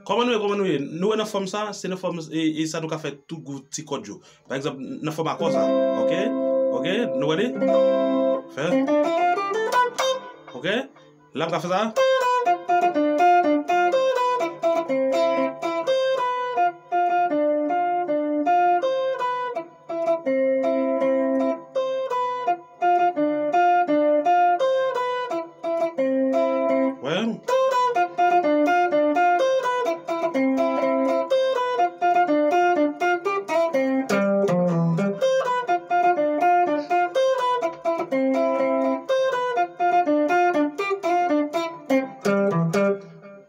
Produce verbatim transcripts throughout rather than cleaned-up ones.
Kòman nou ye, kòman nou ye? Nou wè nan fòm sa, se nan fòm e, e sa nou ka fè tout gwoup ti kòd yo. Pa egzanp, nan fòm akò sa. Ok? Ok? Nou wè li? Fè. Ok? La m ka fè sa. Wè.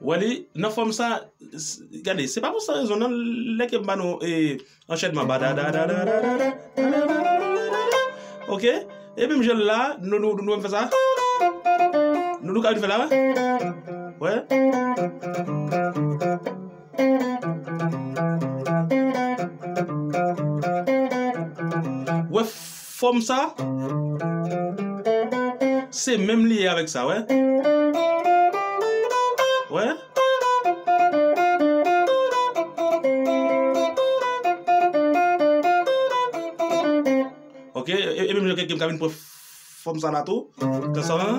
Wè li, nan fòm sa, s- gade, se pa pou san rezon, non, lè ke m ba nou, e, anchènman, ba, da, da, da, da, da, da, da, da, da, da, da, da, da, da, da. Ok? E menm jan la, nou, nou, nou, nou fè sa. Nou, nou ka vin fè la, wè. Wè. Wè fòm sa. Se menm li ye avèk sa, wè. Wè. Ok, e, e menm jan ke m ka vin pran fòm sa la tou. Tan sa la.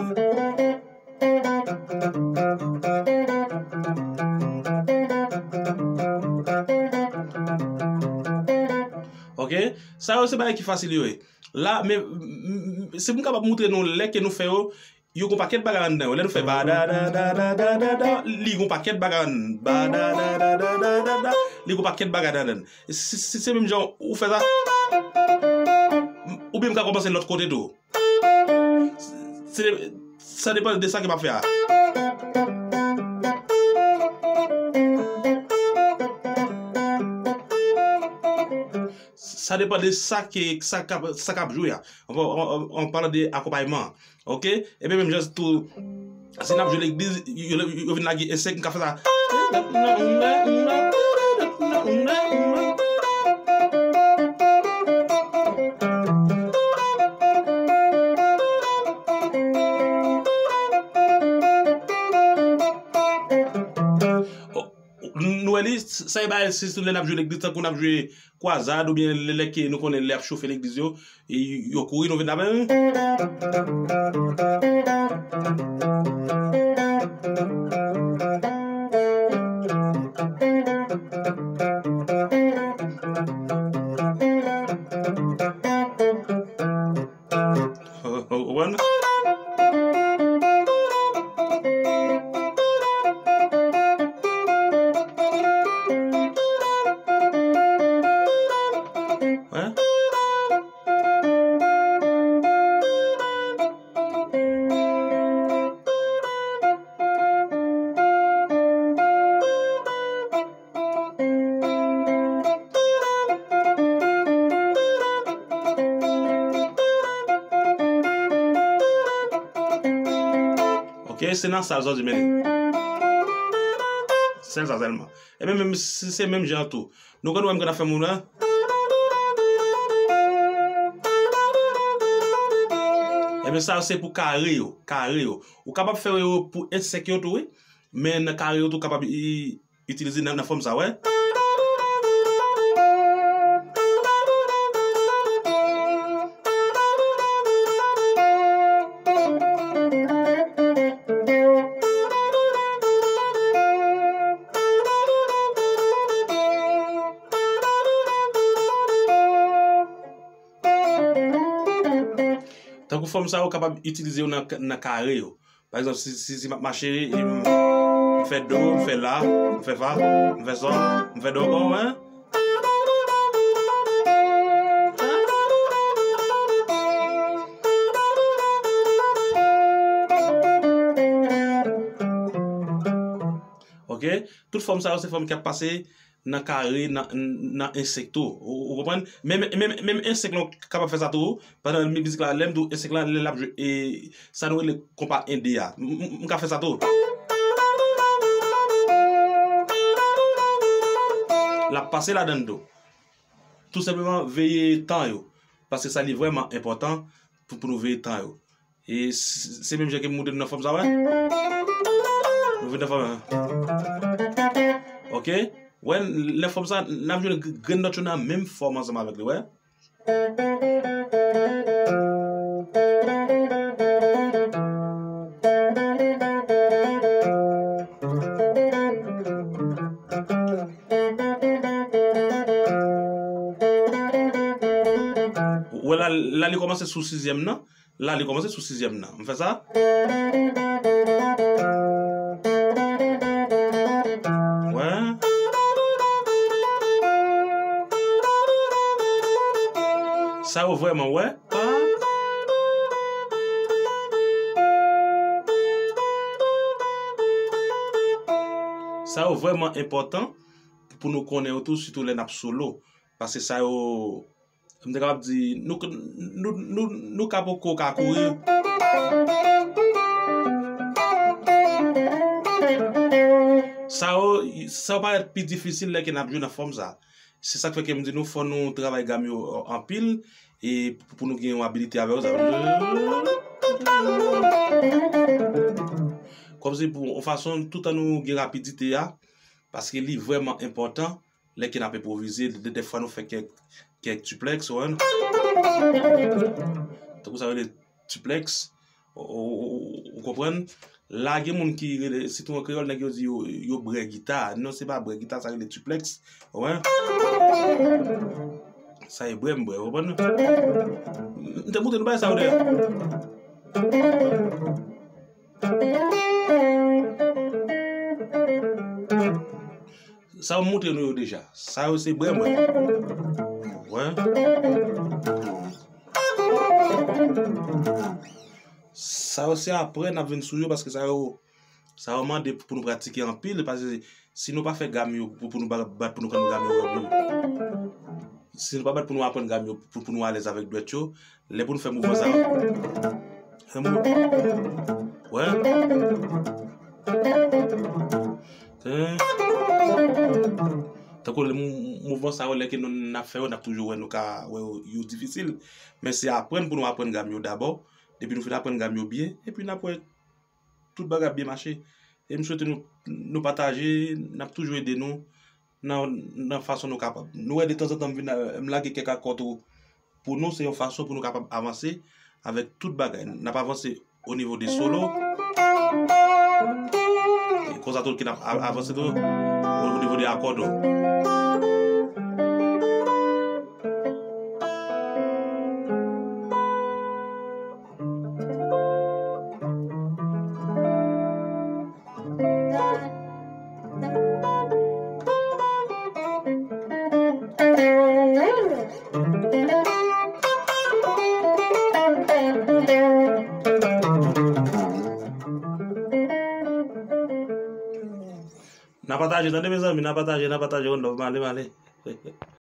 Ok, sa yo se bagay ki fasil yo ye. La, men, m- m- si m kapab moutre nou lè ke nou fè yo, yo gon pakèt bagay anndan yo. Lè nou fè ba da da da da da da da, li gon pakèt bagay anndan. Ba da da da da da da da, li gon pakèt bagay anndan. Si, si se menm jan ou fè sa, oubyen m ka kòmanse lòt kote tou. Se, sa depann de sa ke m ap fè a. Sa depann de sa ke, sa k ap, sa k ap jwe a. An, an, an, an palan de akonpayman. Ok? Ebyen, menm jan tou, si n ap jwe legliz, yo, yo, yo vin lage ensèk, m ka fè sa. Nou wè li, sa e bay, sitou lè n ap jwe legliz, tankou n ap jwe kwazad, oubyen lè, lè ke nou konnen lè ap chofe legliz yo, e yo kouri, nou vin la menm. Ou konprann? Wè. Ok, se nan sa l sòti, men. Sèl sa sèlman. Ebyen, menm si se menm jan tou. Nou konn wè m konn ap fè moun nan. Ebyen, sa yo se pou kare yo. Kare yo. Ou kapab fè yo pou ensèk yo tou, wi. Men nan kare yo tou kapab i- itilize nan, nan fòm sa, wè. Tankou fòm sa, ou kapab itilize yo nan, nan kare yo. Pa egzanp, si, si, si m ap mache, e m, m fè do, m fè la, m fè fa, m fè sòl, m fè do ankò, wè. Ok? Tout fòm sa yo, se fòm k ap pase nan kare, nan, nan ensèk tou. Ou, ou konprann? Men, men, men, men ensèk lan kapab fè sa tou. Pandan mi- mizik la, lè m di w ensèk la, lè l ap jwe, e, sa nou rele konpa ende a. M, m, m ka fè sa tou. l ap pase ladan l tou. Tou senpleman, veye tan yo. Paske sa li vrèman enpòtan pou, pou nou veye tan yo. E s-, se menm jan ke m montre nou nan fòm sa, wè. Nou vin nan fòm, hein. Ok? Wè, nan fòm sa, n ap jwe grenn nòt yo nan menm fòm ansanm avèk li, wè. Ou wè la, la li kòmanse sou sizyèm nan. La, li kòmanse sou sizyèm nan. M fè sa. Wè. Sa yo vrèman, wè. Sa yo vrèman enpòtan pou nou konnen yo tou, sitou lè n ap solo. Paske sa yo, m te kapab di, nou, nou, nou, nou ka poko ka kouri. Sa yo, sa yo parèt pi difisil lè ke n ap jwe nan fòm sa. Se sa k fè ke m di nou, fò nou travay gam yo anpil, e pou nou gen yon abilite avè yo, sa. Kòmsi pou yon fason, toutan nou gen rapidite a, paske li vrèman enpòtan, lè ke n ap enpwovize, de, dèfwa nou fè kèk, kèk duplex, ou konprann? Tankou sa yo rele duplex, ou, ou, ou, ou konprann? La, gen moun ki rele, sitou an kreyòl, nèg yo di yo, yo brè gita. Non, se pa brè gita, sa rele duplex, ou konprann? Sa e brè m brè, ou konprann? M te montre nou bagay sa yo dèyè. Sa yo montre nou yo deja. Sa yo se brè mwen. Wè. Sa yo se apre n ap vin sou yo, paske sa yo, sa yo mande pou nou pratike anpil, paske si nou pa fè gam yo, pou, pou nou ba-, bat pou nou konn gam yo, si nou pa bat pou nou aprann gam yo, pou, pou nou alèz avèk dwèt yo, lè pou nou fè mouvman sa yo. Fè mou-, wè. Hein? Tankou lè mou-, mouvman sa yo, lè ke nou n ap fè yo, n ap toujou wè nou ka wè yo, yo difisil. Men se aprann pou nou aprann gam yo dabò. Depi nou fin aprann gam yo byen, epi n ap wè tout bagay ap byen mache. E m swete nou, nou pataje, n ap toujou ede nou nan, nan fason nou kapab. Nou wè detanzantan m vin, m lage kèk akò tou pou nou, se yon fason pou nou kapab avanse avèk tout bagay. N ap avanse o nivo de solo. E konsa tou ki n ap a-, avanse tou o, o nivo de akò tou. N a pataje, tande, mezanmi, n a pataje, n a pataje, one love, male, male.